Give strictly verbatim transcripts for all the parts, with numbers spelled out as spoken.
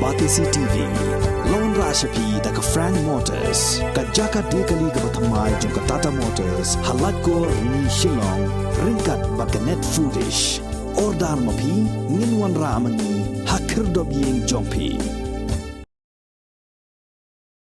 Batesi T V, la wanrah sha phi da ka Frank Motors, ka jaka die kali kaba thymmai jong ka Tata Motors, ha Laitkor, Rni, Shillong, ryngkat bad ka Net Foodish. Order ma phi, ngin wanrah ma ngi ha khyrdop ïing jong phi.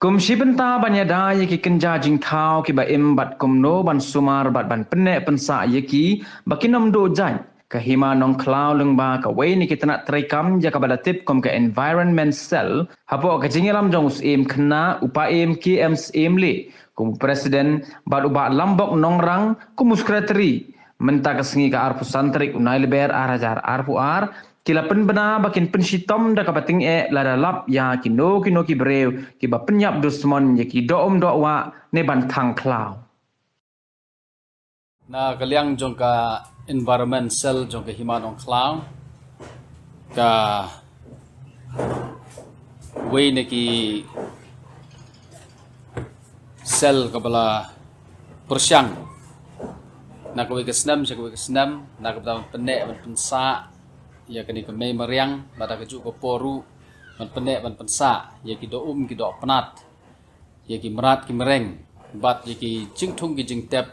Kum shi bynta ban ïada ïa ki kynja jingthaw kiba im bad kumno ban sumar bad ban pynneh pynsah ïa ki ba kin ym duh jait, ka Hima Nongkhlaw lyngba kawei na ki tnat treikam ïa kaba la tip kum ka Environment Cell, hapoh ka jingïalam jong u Syiem Khynnah, u Paiem K M Syiemlieh kum u President bad u Bah Lambok Nongrang kum u Secretary, mynta ka sngi ka arphew san tarik u Naiwieng ar hajar arphew ar, ki la pynbna ba kin pynshitom da kaba tyngeh lada lap ïa kino kino ki briew kiba pynïap dusmon ïa ki doh um doh wah ne ban thang khlaw. Na ka liang jong ka Environment Cell jong ka Hima Nongkhlaw, ka wei na ki cell kaba la pyrshang na kawei ka snem sha kawei ka snem, na ka bynta ban pynneh ban pynsah ïa kane ka mei mariang, bad ha kajuh ka por ruh ban pynneh ban pynsah ïa ki doh um ki doh pnat, ïa ki mrad ki mreng, bad ïa ki jingthung ki jingtep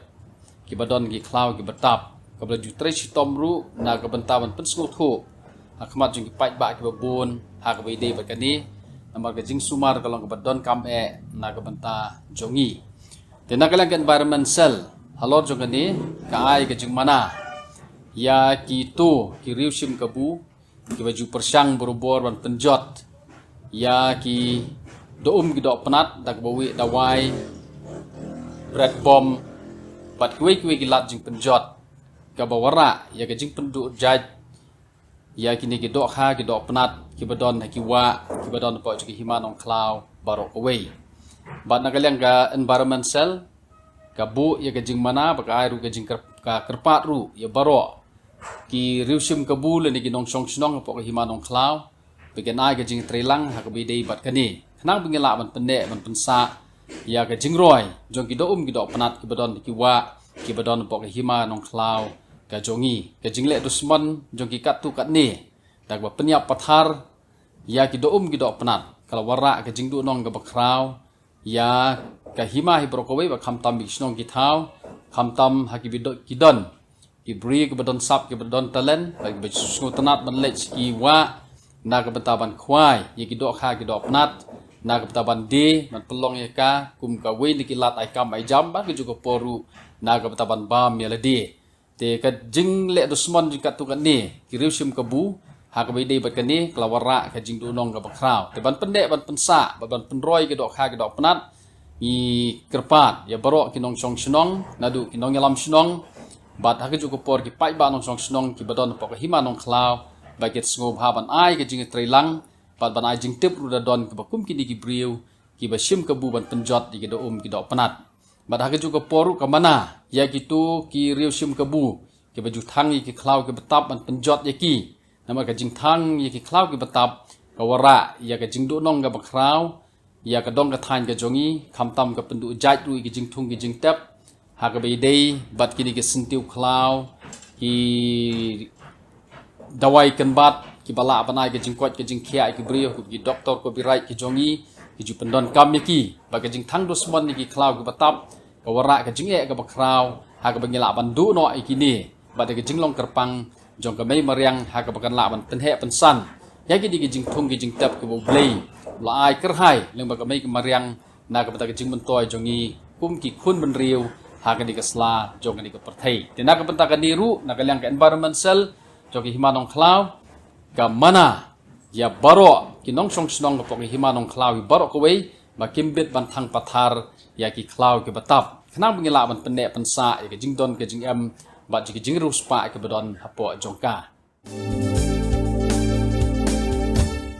kiba don ki khlaw kiba tap, kaba la ju trei shitom ruh na ka bynta ban pynsngewthuh ha khmat jong ki paidbah kiba bun ha kaba ïadei bad kane, namar ka jingsumar ka long kaba donkam eh na ka bynta jong ngi. Te na ka liang ka Environment Cell, halor jong kane, ka ai ka jingmana ïa kito ki riew shim kabu kiba ju pyrshang barabor ban pynjot ïa ki doh um ki doh pnat da kaba wieh dawai, bred bom, bad kiwei kiwei ki lad jingpynjot, kaba wanrah ïa ka jingpynduh jait ïa kine ki dohkha ki doh pnat kiba don ha ki wah kiba don hapoh jong ka Hima Nongkhlaw baroh kawei. Bad na ka liang ka Environment Cell ka buh ïa ka jingmana bad ka ai ruh ka jingkyrpad ruh ïa baroh ki riew shim kabu lane ki nongshong shnong hapoh ka Hima Nongkhlaw ba kin ai ka jingtreilang ha kaba ïadei bad kane, khnang ba ngin lah ban pynneh ban pynsah ïa ka jingroi jong ki doh um ki doh pnat kiba don ha ki wah kiba don hapoh ka Hima Nongkhlaw ka jong ngi. Ka jingleh dusmon jong ki katto katne da kaba pynïap pathar ïa ki doh um ki doh pnat ka la wanrah ka jingduhnong kaba khraw ïa ka hima hi baroh kawei, bad khamtam ïa ki shnong ki thaw, khamtam ha kiba don ki briew kiba don sap, kiba don talent, bad kiba sngewtynnat ban leit sha ki wah na ka bynta ban khwai ïa ki dohkha ki doh pnat, na ka bynta ban die ban pynlong ïa ka kum kawei na ki lad ai kam ai jam, bad kajuh ka por ruh na ka bynta ban bam ïa lade. Te ka jingleh dusmon jong katto katne ki riew shim kabu ha kaba ïadei bad kane ka la wanrah ka jingduhnong kaba khraw. Te ban pynneh ban pynsah bad ban pynroi ki dohkha ki doh pnat, ngi kyrpad ïa baroh ki nongshong shnong, naduh ki nongïalam shnong bad ha kajuh ka por ki paidbah nongshong shnong kiba don hapoh ka Hima Nongkhlaw ba kin sngewbha ban ai ka jingtreilang bad ban ai jingtip ruh da don kiba kum kine ki briew kiba shim kabu ban pynjot ïa ki doh um ki doh pnat. Bad ha kajuh ka por ruh ka mana ïa kito ki riew shim kabu kiba ju thang ïa ki khlaw kiba tap ban pynjot ïa ki. Namar ka jingthang ïa ki khlaw kiba tap ka wanrah ïa ka jingduhnong kaba khraw ïa ka dong ka thaiñ ka jong ngi, khamtam ka pynduh jait ruh ïa ki jingthung ki jingtep ha kaba ïadei bad kine ki syntiew khlaw, ki dawai kynbat kiba lah ban ai ka jingkoit ka jingkhiah ïa ki briew, ki doktor copyright ki jong ngi ki ju pyndonkam ïa ki. Bad ka jingthang dusmon ïa ki khlaw kiba tap ka wanrah ka jingeh kaba khraw ha kaba ngi lah ban duh noh ïa kine, bad ïa ka jinglong kyrpang jong ka mei mariang ha kaba kan lah ban pynheh pynsan ïa kine ki jingthung ki jingtep kiba U Blei u la ai kyrhai lyngba ka mei ka mariang na ka bynta ka jingmyntoi jong ngi kum ki khun bynriew ha kane ka sla jong kane ka pyrthei. Te na ka bynta kane ruh, na ka liang ka Environment Cell jong ka Hima Nongkhlaw ka mana ïa baroh ki nongshong shnong hapoh ka Hima Nongkhlaw hi baroh kawei ba kim bit ban thang pathar ïa ki khlaw kiba tap, khnang ba ngin lah ban pynneh pynsah ïa ka jingdon ka jingem bad ïa ka jingriewspah kiba don hapoh jong ka.